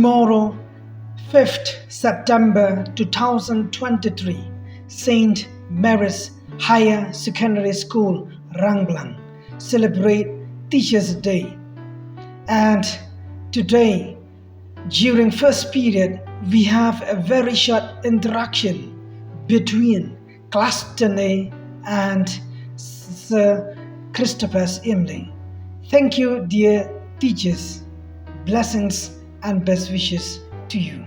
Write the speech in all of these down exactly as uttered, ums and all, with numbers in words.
Tomorrow, fifth September two thousand twenty-three, Saint Mary's Higher Secondary School, Rangblang, celebrate Teachers' Day. And today, during first period, we have a very short interaction between Class ten A and Sir Christopher Imling. Thank you, dear teachers. Blessings and best wishes to you.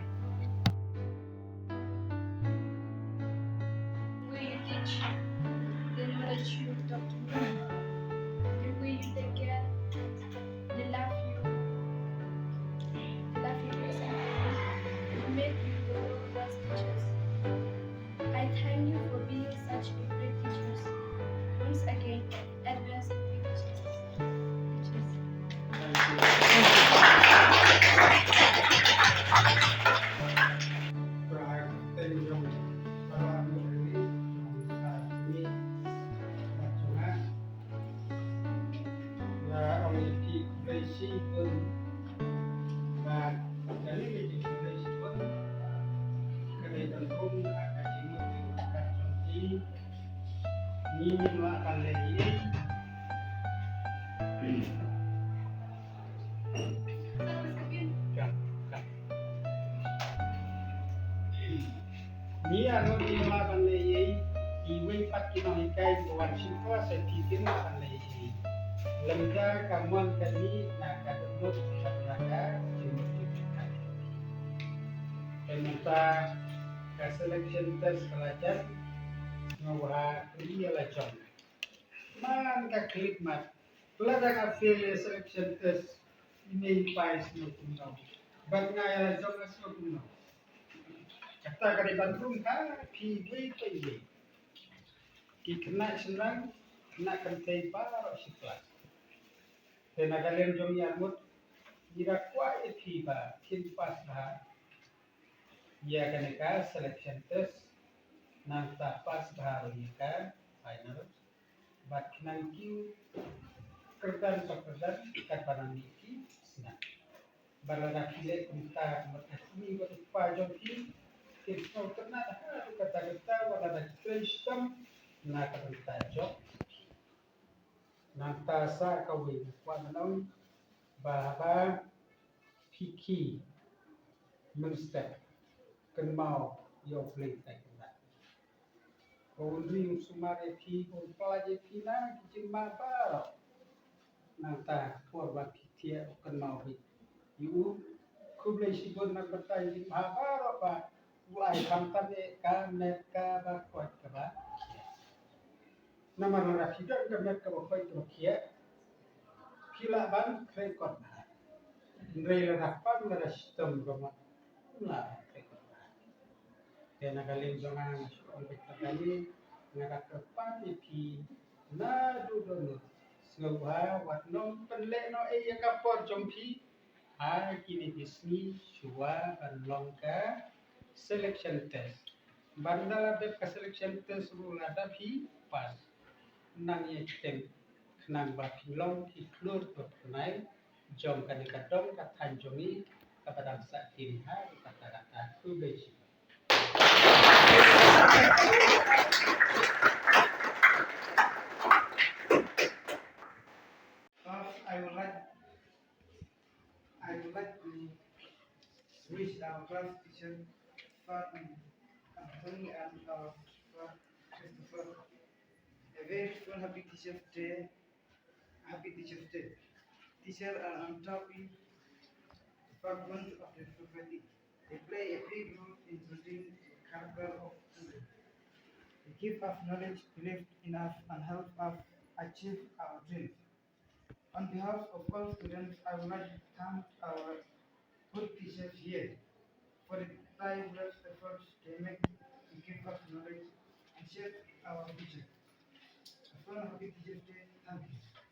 The way you teach, the knowledge you talk to me, the way you take care, the love you, the love you present to me, it make you the world-class teachers. I thank you for being such a great teachers. Once again, advance happy teachers. Teachers. Ngi arngut ngim lah ban leh ei ei, iwei pat ki nonghikai kiba wan shim klas ïa phi kim lah ban leh ei ei. Lymda ka mon ka mih na ka dohnud bad na ka jingmut jingpyrkhat. Te mynta ka selection test ka la jan, nga wad ha kri ïa la jong. Man ka khyllipmat, lada nga fail ïa selection test, i mei i pa i sngew kumno? Bad nga ïa la jong nga sngew kumno? Kata ka dei ban rung ha phi iwei pa iwei. Ki khynnah shynrang, khynnah kynthei baroh shi klas. Te na ka liang jong ngi arngut, ngi da kwah ïa phi ba phin pass bha ïa kane ka selection test, nangta pass bha ruh ïa ka final. Bad khnang kiew kyrdan pa kyrdan katba nang mih ki snam. Bad lada phi leh kumta, bad ka kmie bad u kpa jong phi kin sngewtynnat ha katta katta, bad lada ki trei shitom na ka bynta jong phi. Nangta sa kawei nga kwah ban ong ba haba phi khie mynstep, kynmaw ïa U Blei, tai kynmaw. Ba un ri un sumar ïa phi, ba un pyllait ïa phi na ki jingma baroh. Nangta por ba phi thiah, kynmaw beit ïa u. Khublei shibun na ka bynta jingma baroh ba u ai, khamtam ïa ka met kaba koit kaba khiah. Namar lada phi don ka met kaba koit kaba khiah, phi lah ban khreh kot bha. Hynrei lada pang, lada shitom ruh, phim lah ban khreh kot bha. Te na ka liang jong nga, nga shu ong beit tang kane, nga da kyrpad ïa phi naduh dohnud, sngewbha wat nym pynlehnohei ïa ka por jong phi ha kine ki sngi shuwa ban long ka selection test. Bad ynda la dep ka selection test ruh, lada phi pass, nang ïa ktem khnang ba phin long ki khlur ki phyrnai jong kane ka dong ka thaiñ jong ngi kaba dang sahtien ha kata kata. Khublei shibun. First, I would like, I would like to wish our class teacher, Father Anthony, and our Father Christopher, a very fond happy Teachers' Day. Happy Teachers' Day. Teachers are untapped backbones of the society. They play a big role in building the character of students. They give us knowledge, believe in us, and help us achieve our dreams. On behalf of all students, I would like to thank our good teachers here for the tireless efforts they make to give us knowledge and shape our future. A fond happy Teachers' Day. Thank you.